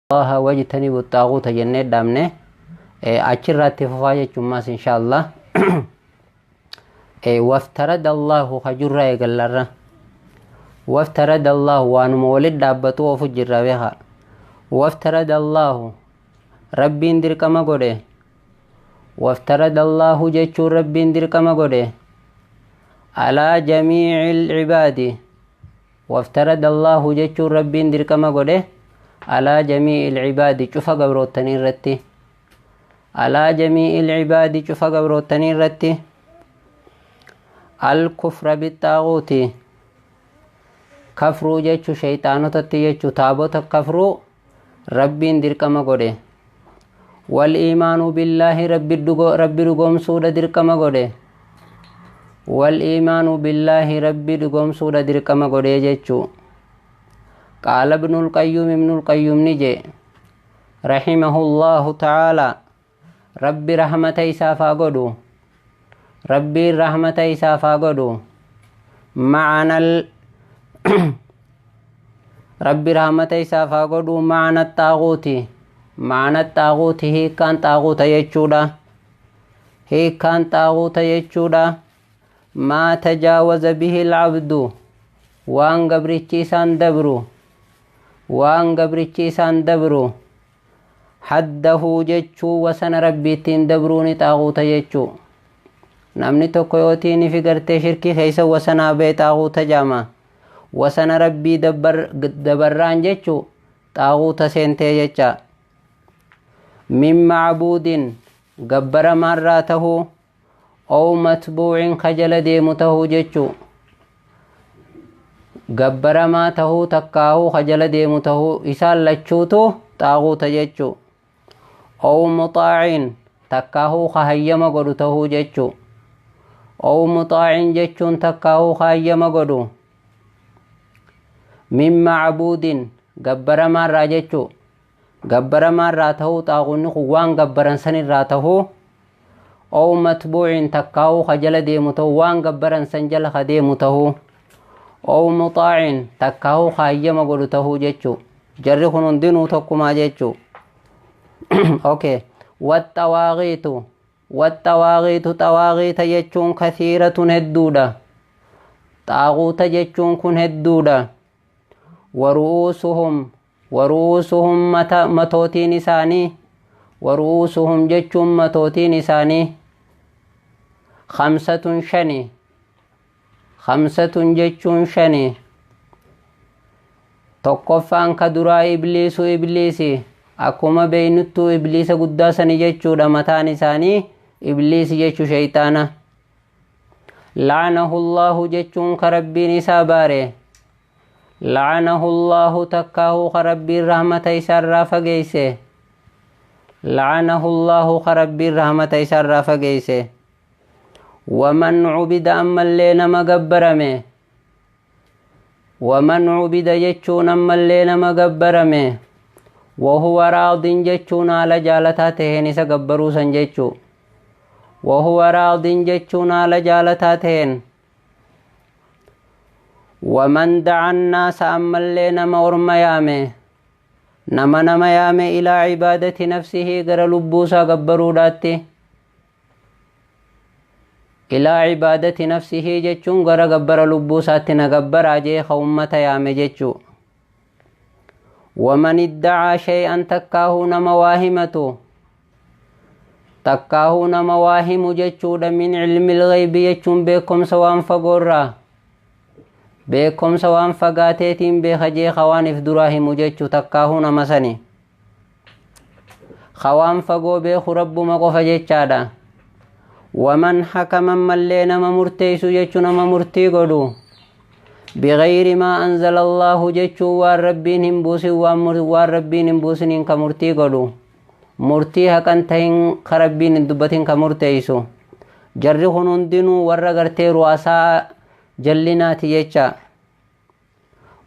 Allaha wajtanibu xaaguuta jennee dhaabne, achirraa itti fufaa jechuun insha Allah. Waftarada Allahu kajurraa eegallarra. Waftarada Allahu waanuma walit dhaabbatu ofu jirra beeka. Waftarada Allahu Rabbiin dirqama godhe. Waftarada Allahu jechuun Rabbiin dirqama godhe. Alaa jamiicil cibaadi. Waftarada Allahu jechuun Rabbiin dirqama godhe. Alaa jamiicil cibaadi cufa gabroottanii irratti. Alaa jamiicil cibaadi cufa gabroottanii irratti. Al-kufra bixaaguuti. Kafruu jechuu shayxaanotatti jechuu taabota kafruu Rabbiin dirqama godhe. Wal iimaanu billaahi rabbi dhugoomsuudha dirqama godhe. Wal iimaanu billaahi rabbi dhugoomsuudha dirqama godhe jechuu. Qaala Ibnul Qayyuum, Ibnul Qayyuum ni jee. Rahimahullahu ta'ala. Rabbi rahmata isaaf haa godhu. Rabbiin rahmata isaaf haa godhu. Ma'anal Rabbi rahmata isaaf haa godhu ma'ana xaaguuti. Ma'ana xaaguuti hiikkaan xaaguuta jechuudha. Hiikkaan xaaguuta jechuudha. Maa tajaawaza bihi alcabdu waan gabrichi isaan dabru. Waan gabrichi isaan dabru. Haddahuu jechuu wasana Rabbiittiin dabruuni xaaguuta jechuu. Namni tokko yootiin fi gartee shirkii keessa wasanaa ba'e xaaguuta jaama. Wasana Rabbii dabarraan jechuu xaaguuta seentee jecha. Min macbuudin gabbaramaarraa tahuu ow matbuucin ka jala deemu tahuu jechuu. Gabbaramaa tahuu takkaahuu ka jala deemu tahuu isaan lachuutu xaaguuta jechuu. Ow muxaacin takkaahuu ka hayyama godhu tahuu jechuu. Ow muxaacin jechuun takkaahuu ka hayyama godhu. Min macbuudin gabbaramaarraa jechuu. Gabbaramaarraa tahuu xaaguunni kun waan gabbaran sanirraa tahuu. Ow matbuucin takkaahuu ka jala deemu tahuu waan gabbaran san jala ka deemu tahuu. Ow muxaacin takkaahuu ka hayyama godhu tahuu jechuu. Jarri kun hundinuu tokkumaa jechuu. Okay. Waxxawaaqiitu. Waxxawaaqiitu xawaaqiita jechuun kasiiratun hedduudha. Xaaguuta jechuun kun hedduudha. Waru'uusuhum waru'uusuhum matootiin isaanii. Waru'uusuhum jechuun matootiin isaanii. Khamsatun shani. Khamsatun jechuun shani. Tokkoffaan ka duraa ibliisu ibliisi. Akkuma beeynuttuu ibliisa guddaa sani jechuudha mataan isaanii ibliisi jechuu shayxaana. La'anahu Allahu jechuun ka Rabbiin isaa baare. La'anahu Allahu takkaahuu ka Rabbiin rahmata isaarraa fageeyse. La'anahu Allahu ka Rabbiin rahmata isaarraa fageeyse. Waman cubida ammallee nama gabbarame. Waman cubida jechuun ammallee nama gabbarame. Wahuwa raadin jechuun haala jaalataa taheen isa gabbaruu san jechuu. Wahuwa raadin jechuun haala jaalataa taheen. Waman daca annaasa ammallee nama orma yaame. Nama yaame ilaa cibaadati nafsihii gara lubbuusaa gabbaruudhaatti. Ilaa cibaadati nafsihii jechuun gara gabbara lubbuusaatti na gabbaraa jee ka ummata yaame jechuu. Waman iddacaa shay'an takkaahuu nama waa himatu. Takkaahuu nama waa himu jechuudha min cilmi lghaybi jechuun beekumsa waan fagoorraa. Beekumsa waan fagaateetiin beeka jee ka waan if duraa himu jechuu takkaahuu nama sani. Ka waan fagoo beeku Rabbuma qofa jechaadha. Waman hakama ammallee nama murteessu jechuu nama murtii godhu. Bighayri maa anzala Allahu jechuun waan Rabbiin hin buusin waan Rabbiin hin buusiniin ka murtii godhu. Murtii haqan tahin ka Rabbiin hin dubbatin ka murteessu. Jarri kun hundinuu warra gartee ru'asaa jallinaati jecha.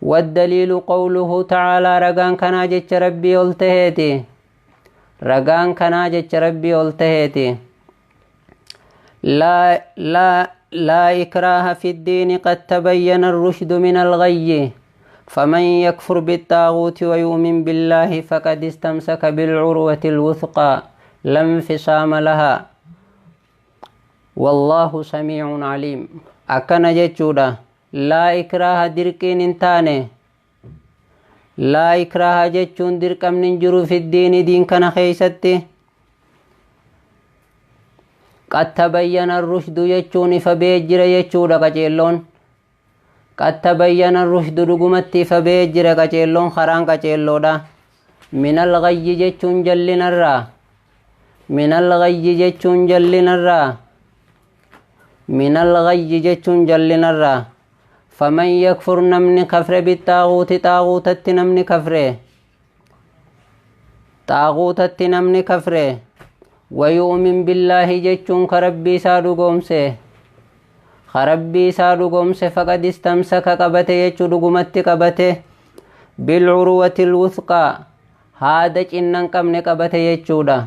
Waddaliilu qawluhu ta'aalaa ragaan kanaa jecha Rabbii ol taheeti. Ragaan kanaa jecha Rabbii ol taheeti. Laa laa laa ikraaha fi ddiini qad tabayyana arrushdu min alghayyi. فمن يكفر بالطاغوت ويؤمن بالله فقد استمسك بالعروة الوثقى لا انفصام لها والله سميع عليم. أكن جتشودا لا إكراه دركين انتاني، لا إكراه جتشون دركم ننجر في الدين دين كان خيستي. قد تبين الرشد جتشون فبيجر جتشودا قجيلون. قد تبين الرشد رقمتي فبيجر قجيلون خران قجيلودا. من الغي جتشون جلنا الرا، من الغي جتشون جلنا الرا، من الغي جتشون جلنا الرا. فمن يكفر نمن كفر بالطاغوت، طاغوتت نمن كفر، طاغوتت نمن كفر، ويؤمن بالله جتشون كربي سادو قومسه، خربي سادو قومسه فقد استمسك قبته يجو دقمت قبته بالعروة الوثقى. هذا جنن قمن قبته يجودا،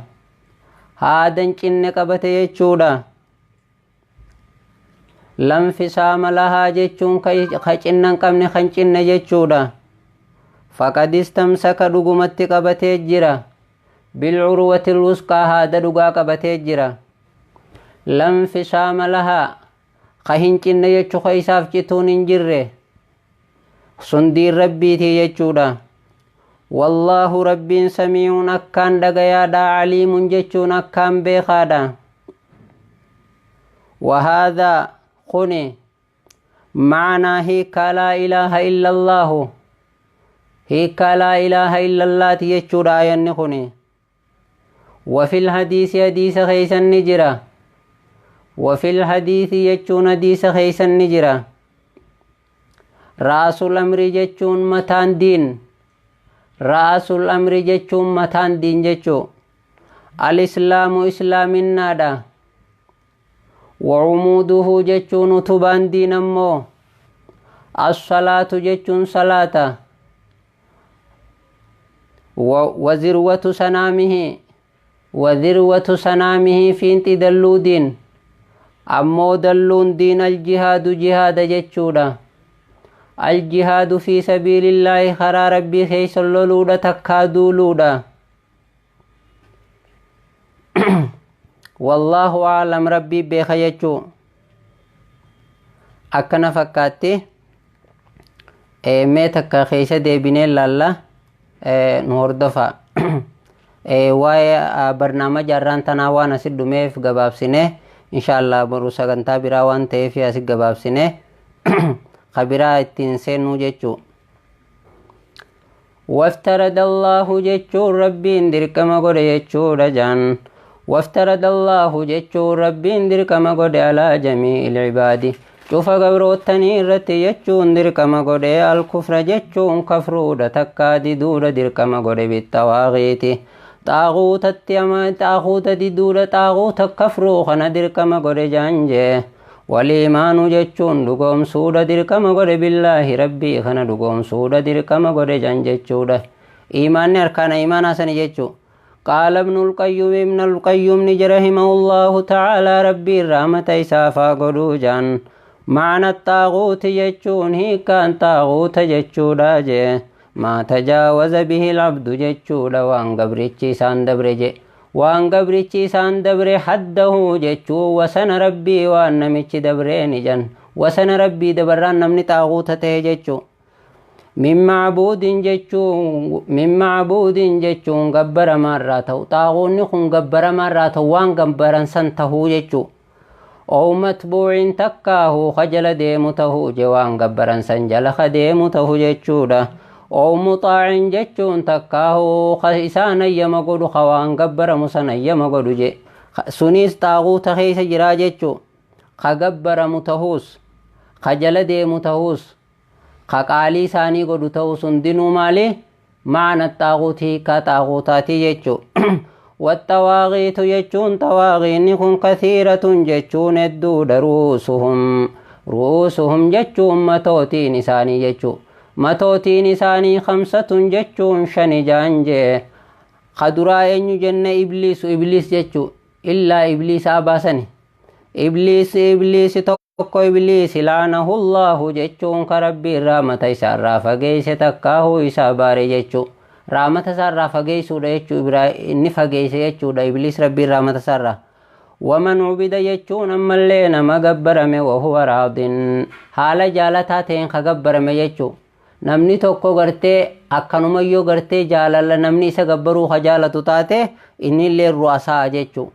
هذا جنن قبته يجودا. لانفصام لها جتشون خجنن قمن خنجن جتشودا. فقد استمسك دقمت قبته جرا بالعروة الوثقى، هذا دقا قبته جرا. لانفصام لها خهنجن جتشو خيساف جتون انجره سندي ربي تي جتشودا. والله رب سميع أكان دقيادا عليم جتشون أكان بيخادا. وهذا قني معنى هيك لا إله إلا الله، هيك لا إله إلا الله تيجورا ينخني. وفي الحديث حديث خيس النجرة، وفي الحديث يجون حديث خيس النجرة. رأس الأمر جتون متان دين، رأس الأمر جتون متان دين جتو. الإسلام إسلام النادا، وعموده جتون تبان دين أمو. الصلاة جتون صلاة، وذروة سنامه، وذروة سنامه في انت دلو دين أمو دلون دين. الجهاد جهاد جتشودا، الجهاد في سبيل الله خرا ربي خيس اللولودا تكادولودا. والله أعلم ربي بخيجو. أكنا فكاتي mee takka keessa deebinee laalla nu hordofa. Waa'ee barnaama jaarraan tanaa waan asit dhumeef gabaabsine inshallah boru sagantaa biraa waan ta'eef asit gabaabsine kabiraa ittiin seennuu jechuu. وافترض الله جتشو ربين دركما قد جتشو رجان. وافترض الله جتشو ربين دركما قد على جميع العباد. شوف قبروتني رتي جتشون دركما قد الكفر جتشون كفرودة تكادي دودة دركما قد بالتواغيت. طاغوت التيما طاغوت دي دودة طاغوت كفرو خنا دركما قد جانجي. والإيمان جتشون دقوم سودة دركما قد بالله ربي خنا دقوم سودة دركما قد جانجي. إيمان أركان إيمان حسن جتشو. قال ابن القيم ابن القيم رحمه الله تعالى ربي الرحمة إسافا قدوجا. معنى الطاغوت جتشون هي كان طاغوت جتشو داجي ما تجاوز به العبد جتشو وان قبرتشي سان دبرجي وان قبرتشي سان دبر حده جتشو وسن ربي وان نمتش دبرين جن وسن ربي دبران نمني طاغوت جتشو. من معبود جتشو من معبود جتشو قبر مرة طاغون خن قبر مرة وان قبرن سنته جتشو. أو متبوع تكاه خجل ديمته جوان قبرن سنجل خديمته جتشودا. أو مطاع جتشون تكاه خيسان يمقود خوان قبر مسن يمقود جي سنيس طاغوت خيس جرا جتشو. خقبر متهوس خجل ديمتهوس خقالي ساني قدو تهوس دينو مالي معنى الطاغوت كطاغوتاتي جتشو. والتواغيت جتشون تواغين كن كثيرة جتشون الدود رؤوسهم رؤوسهم جتشون متوتين ساني جتشو متوتين ساني خمسة جتشون شن جانجي خدرا أن جن إبليس إبليس جتشو إلا إبليس أباسني Ibliis ibliisi tokko ibliisi la'anahu Allaahu jechuun ka Rabbiin rahmata isaarraa fageeyse takkaahuu isa abaare jechuu. Rahmata isaarraa fageeysuudha jechuu inni fageeyse jechuudha ibliis Rabbiin rahmata isaarraa. Waman cubida jechuun ammallee nama gabbarame wahuwa raadin haala jaalataa ta'een ka gabbarame jechuu. Namni tokko gartee akkanumayyoo gartee jaalala namni isa gabbaruu ka jaalatu taate innillee ru'asaa jechuu.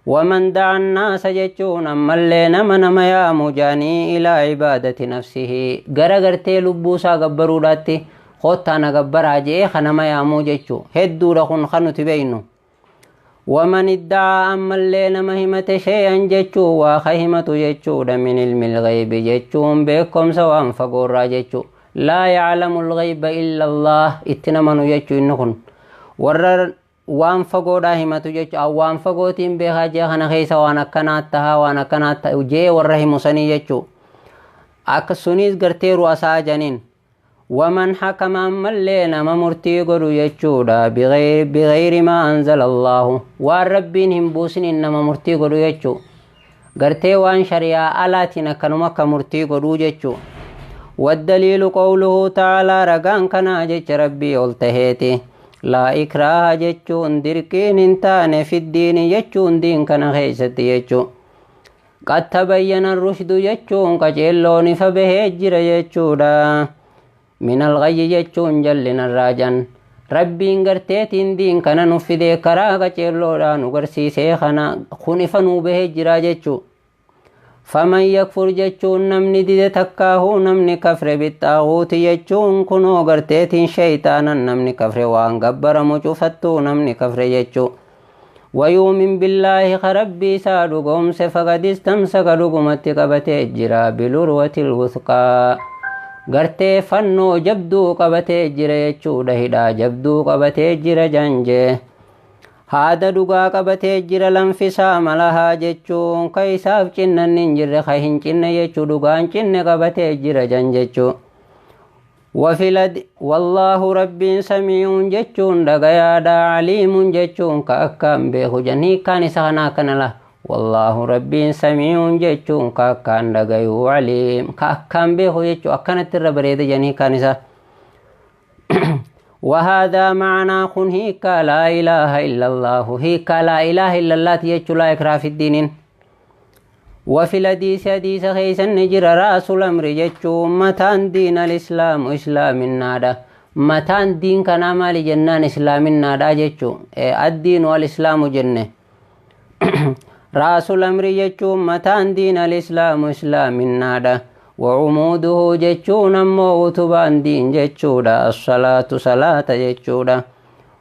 ومن دعا الناس جتشون أما اللي نما نما يا مجاني إلى عبادة نفسه غرا غرتي لبوسا غبرو داتي خوتا نغبر أجي خنما يا مو جتشو هدو رخون خنو تبينو ومن ادعى أما اللي نما همت شيئا جتشو وخهمت جتشو من علم الغيب جتشون بكم سواء فقورا جتشو لا يعلم الغيب إلا الله اتنمنو جتشو إنكن ورر waan fagoodhaa himatu jechuudha. Waan fagootiin beekaa jee kana keessa waan akkanaa tahaa waan akkanaa ta'a jee warra himu sanii jechuudha. Akka sunis gartee ru'asaa janiin. Waman hakama ammallee nama murtii godhu jechuudha. Bighayri maa anzala Allaahu. Waan Rabbiin hin buusiniin nama murtii godhu jechuudha. Gartee waan shari'aa alaatiin akkanuma akka murtii godhuu jechuudha. Waddaliilu qawluhu ta'aalaa ragaan kanaa jecha Rabbii ol taheeti. Laa ikraaha jechuun dirqiin hin taane fiddiini jechuun diin kana keessatti jechuu. Qad tabayyana rushdu jechuun qaceelloon ifa bahee jira jechuudha. Minal ghayyi jechuun jallinarraa jan. Rabbiin garteetiin diin kana nu fidee karaa qaceelloodhaa nu garsiisee kana kun ifa nuu bahee jira jechuu. Faman yakfur jechuun namni dide takkaahuu namni kafre bixxaaguuti jechuun kunoo garteetiin shayxaanan namni kafre waan gabbaramu cufattuu namni kafre jechuu. Wayuumin billaahi ka rabbii isaa dhugoomse faqad istamsaka dhugumatti qabatee jira bilurwatil wuthqaa. Gartee fannoo jabduu qabatee jira jechuudha hidhaa jabduu qabatee jira janjee. Haada dhugaa qabatee jira lanfisaa malahaa jechuun ka isaaf cinnan hin jirre ka hin cinne jechuu dhugaan cinne qabatee jira jan jechuu. Wafilad wallaahu rabbiin samii'uun jechuun dhagayaadha aliimuun jechuun ka akkaan beeku jan hiikkaan isa kanaa akkana la. Wallaahu rabbiin samii'uun jechuun ka akkaan dhagayuu aliim ka akkaan beeku jechuu akkanatti irra bareeda jan hiikkaan isaa. وهذا معنى خن هيكا لا إله إلا الله هيكا لا إله إلا الله تيجو لا إكراه في الدين. وفي الحديث حديث خيسا نجر رأس الأمر جتشو متان دين الإسلام إسلام النادى متان دين كان مال جنان إسلام النادى جتشو الدين والإسلام جنة. رأس الأمر جتشو متان دين الإسلام إسلام النادى وعموده جتشون أمو تبان دين جتشودا الصلاة صلاة جتشودا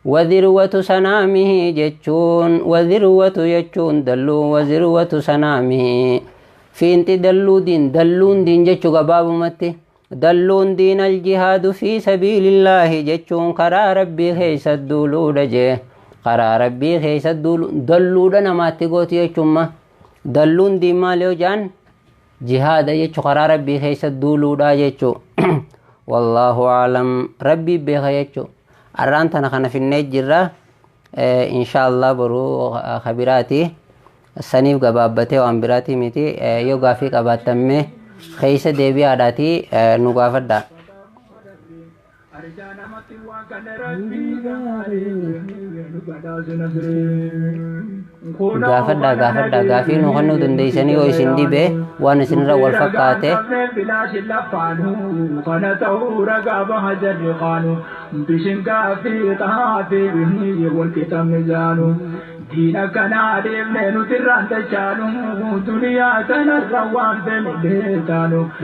وذروة سنامه جتشون وذروة جتشون دلو وذروة سنامه فينت دلو دين دلون دين جتشو قباب متي دلون دين الجهاد في سبيل الله جتشون قرى ربي خيس الدولو دجي قرى ربي خيس الدولو دلو دنا ما تقوتي جتشون دلون دين ماليو جان جهاد يجو قرار ربي خيس الدولو دا يجو. والله أعلم ربي بها يجو أران تنخنا في النجرة إن شاء الله برو خبراتي سنيف قبابتي وأنبراتي متي يوغا في قباتمي خيس ديبي عداتي نغافر دا. Gaafadhaa gaafadhaa gaafii nu kennuu dandeessanii yoo isin dhibe waan isinirra wal fakkaate.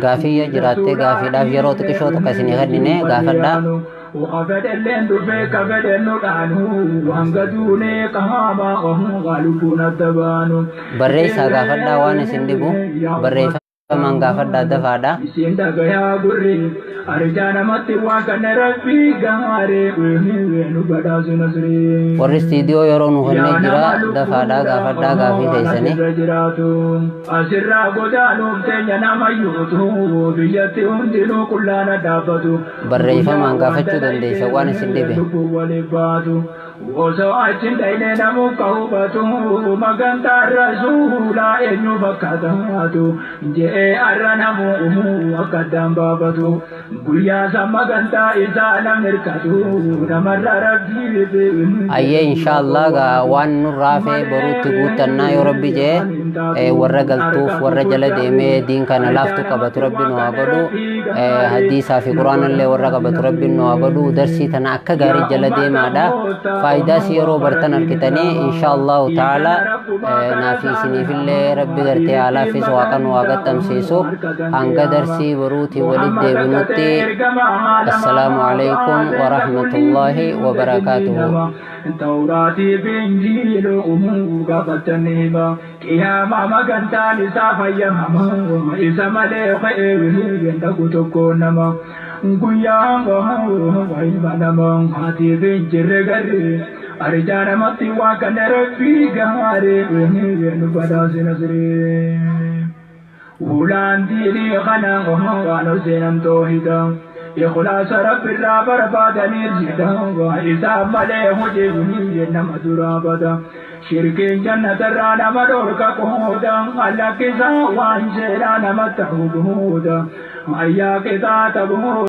Gaafii yoo jiraatte gaafiidhaaf yeroo xiqqishoo tokko isinii kennine gaafadhaa. وقفد اللين دفي كفد النقانو وانقدوني قهاما وهم غالبون الدبانو بريسا غافدا وان سندبو بريسا من غافدا دفادا سندا يا غري أرجانا متي وكن ربي غاري نبدا سنسري warri istiidiyoo yeroo nu kennee jira dafaadhaa gaafadhaa gaafii teessanii. Asirraa godaanuuf teenya nama yuutu biyyatti hundinuu qullaana dhaabbatu. Barreeffamaan gaafachuu dandeessa waan isin dhibe. Lubbuu waliif baatu. Osoo achi hin dhayne namuu ka hubatu magantaa rasuulaa eenyu fakkaataatu je'ee arra namuu akka addaan baafatu guyyaa san magantaa isaa namni hirkatu namarra rabbii. Ayyee, inshaallah gaa waan nurraa hafe boruutti guuttannaa yoo Rabbi jee. Warra galtuuf warra jala deemee diin kana laaftu qabatu Rabbi nu haa godhu. Hadiisaa fi Quraanallee warra qabatu Rabbi nu haa godhu. Darsii tana akka gaarii jala deemaadha. Faayidaa si yeroo bartan argitanii, inshaallahu ta'ala. Naafi isiniifillee Rabbi gartee haalaafis waaqa nu haa qaxxamsiisu. Hanga darsii boruutii walitti deebinutti, assalaamu alaikum warahmatullaahi wabarakaatuhu. Tawraatii fi Injiiluu gaafatanii hima. Qiyaamaa magantaan isaa fayyamama. Isa malee ka'ee dhaqu tokko nama. Guyyaa ilma nama haatiif hin jirre garri. Arjaa namatti waa kana Rabbii gaarii nu badhaasina siree. Ulaan diinii kana waan seenan toohida. Ikhlaasa Rabbi irraa barbaadanii jida. Isaan malee hojii nama duraa bada. Shirkiin jannatarraa nama dhorka qooda. Allakkisa waan seeraa namatti hubuuda. Ayyaa qixaaxa booda.